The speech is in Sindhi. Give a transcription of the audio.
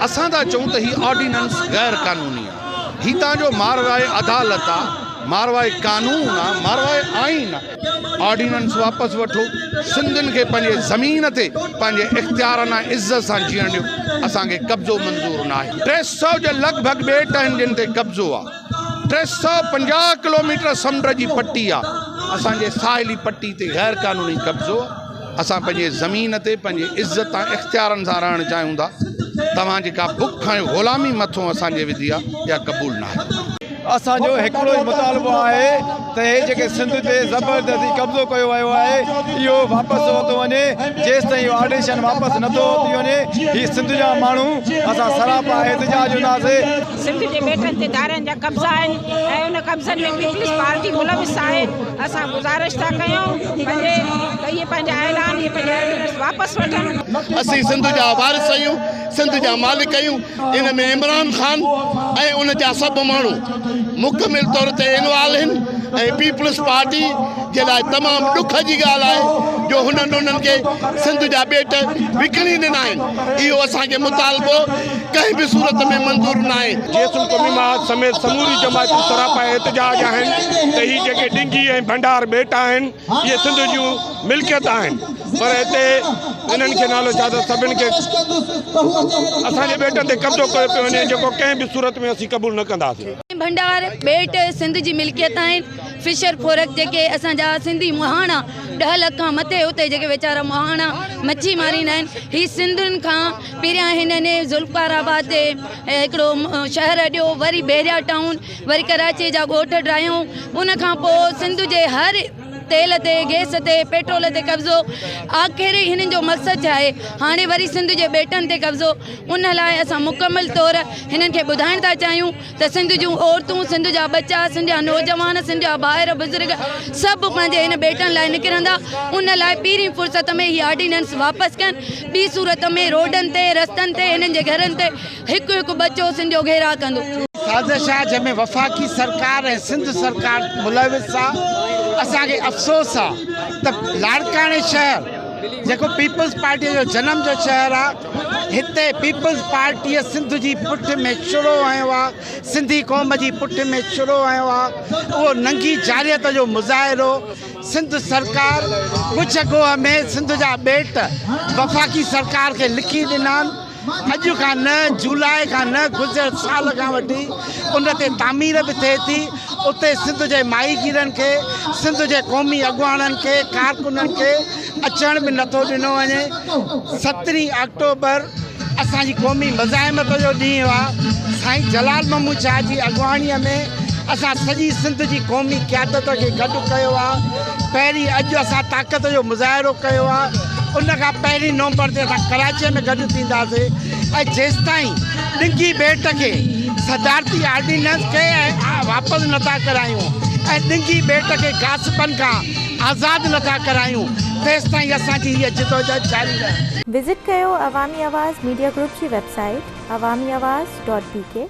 اسان ٿا چئون ته هي آرڊيننس غير قانوني آ. هي تان جو ماروائي عدالت آ، ماروائي قانون آ، ماروائي آئين آ. آرڊيننس واپس وٺو، سنڌين کي پنهنجي زمين تي پنهنجي اختيارن ۽ عزت سان جيئڻ ڏيو، اسان کي قبضو منظور ناهي. 300 جي لڳ ڀڳ ٻيٽ آهن جن تي قبضو آ. 350 ڪلوميٽر سمنڊ جي پٽي آ، اسان جي ساحلي پٽي تي غير قانوني قبضو آ، اسان پنهنجي زمين تي پنهنجي عزت ۽ اختيارن سان رهڻ چاهيون ٿا، توهان جيڪا بک ۽ غلامي مٿون اسان جي وڌي آ، اها قبول ناهي. اسان جو هڪڙو ئي مطالبو آهي ته هي جيڪي سنڌ تي زبردستي قبضو ڪيو ويو آهي اهو واپس ورتو وڃي جيستائين اهو آڊيشن واپس نٿو ورتي وڃي هي سنڌ جا ماڻهو اسان سراپا احتجاج هونداسي. سنڌ جي ٻيٽن تي ڌارين جا قبضا آهن ۽ ان قبضن ۾ پيپلز پارٽي ملوث آهي اسان گذارش ٿا ڪيون پنهنجي ته اهي پنهنجا اعلان اهي پنهنجا آرڊيننس واپس وٺن. اسين سنڌ جا وارث آهيون سنڌ جا مالڪ آهيون ان ۾ عمران خان ۽ ان جا سڀ ماڻهو مڪمل طور تي انوالو آهن ۽ پيپلز پارٽي جي لاء تمام ڏک جي ڳالهه آهي جو هنن انهن کي سنڌ جا ٻيٽ وڪڻي ڏنا آهن اهو اسان کي مطالبو ڪنهن به صورت ۾ منظور ناهي. جيسون قومي محاذ سميت سموري جماعتون سراپا احتجاج آهن ته هي جيڪي ڊنگي ۽ ڀنڊار ٻيٽ آهن اهي سنڌ جون ملڪيت آهن پر هتي انهن کي نالو ڇا ته سڀن کي اسان جي ٻيٽن تي قبضو ڪيو پيو وڃي جيڪو ڪنهن به صورت ۾ اسين قبول نه ڪنداسين. ڀنڊار ٻيٽ سنڌ جي ملڪيت آهن فشر فورڪ جيڪي اسان جا سنڌي مهاڻا ڏهه لک کان مٿي اتي جيڪي ويچارا مهاڻا مڇي ماريندا آهن هي سنڌين کان پهريان هنن ذوالفقار آباد تي هڪڙو شهر اڏيو وري بحريا ٽائون وري ڪراچي جا ڳوٺ ڊاهيائون ان کان پوء سنڌ جي هر تيل تي گئس تي پيٽرول تي قبضو آخر هنن جو مقصد ڇا آهي هاڻي وري سنڌ جي ٻيٽن تي قبضو ان لاء اسان مڪمل طور هنن کي ٻڌائڻ ٿا چاهيون ته سنڌ جون عورتون، سنڌ جا ٻچا، سنڌ جا نوجوان، سنڌ جا ڀائر، بزرگ سڀ پنهنجي هن ٻيٽن لاء نڪرندا، ان لاء پهرين فرصت ۾ هي آرڊيننس واپس ڪن، ٻي صورت ۾ روڊن تي، رستن تي، هنن جي گهرن تي هڪ هڪ ٻچو سنڌ جو گهيراء ڪندو. سازش آ جنهن ۾ وفاقي سرڪار ۽ سنڌ سرڪار ملوث آ اسان کي افسوس آ ته لاڙڪاڻي شهر جيڪو پيپلز پارٽي جو جنم جو شهر آ هتي پيپلز پارٽيء سنڌ جي پٺ ۾ ڇرو هنيو آ، سنڌي قوم جي پٺ ۾ ڇرو هنيو آ، اهو ننگي جارحيت جو مظاهرو سنڌ سرڪار ڳجهه ڳوهه ۾ سنڌ جا ٻيٽ وفاقي سرڪار کي لکي ڏنا آهن، اڄ کان نه، جولاء کان نه، گذريل سال کان وٺي ان تي تعمير به ٿئي ٿي، اتي سنڌ جي ماهيگيرن کي، سنڌ جي قومي اڳواڻن کي، ڪارڪنن کي اچڻ به نٿو ڏنو وڃي. سترهين آڪٽوبر اسان جي قومي مزاحمت جو ڏينهن آ. سائين جلال محمود شاهه جي اڳواڻيء ۾ اسان سڄي سنڌ جي قومي قيادت کي گڏ ڪيو آ. پهرين اڄ اسان طاقت جو مظاهرو ڪيو آ. ان کان پهرين نومبر تي اسان ڪراچيء ۾ گڏ ٿينداسين ۽ جيستائين ڏنگي ٻيٽ کي صدارتي آرڊيننس کي واپس نٿا ڪرايون ۽ ڏنگي ٻيٽ کي غاصبن کان آزاد نه ٿا ڪرايون تيستائين اسان جي هيء جدوجهد جاري رهندي. وزٽ ڪيو عوامي آواز ميڊيا گروپ جي website Awami Awaz dot B K.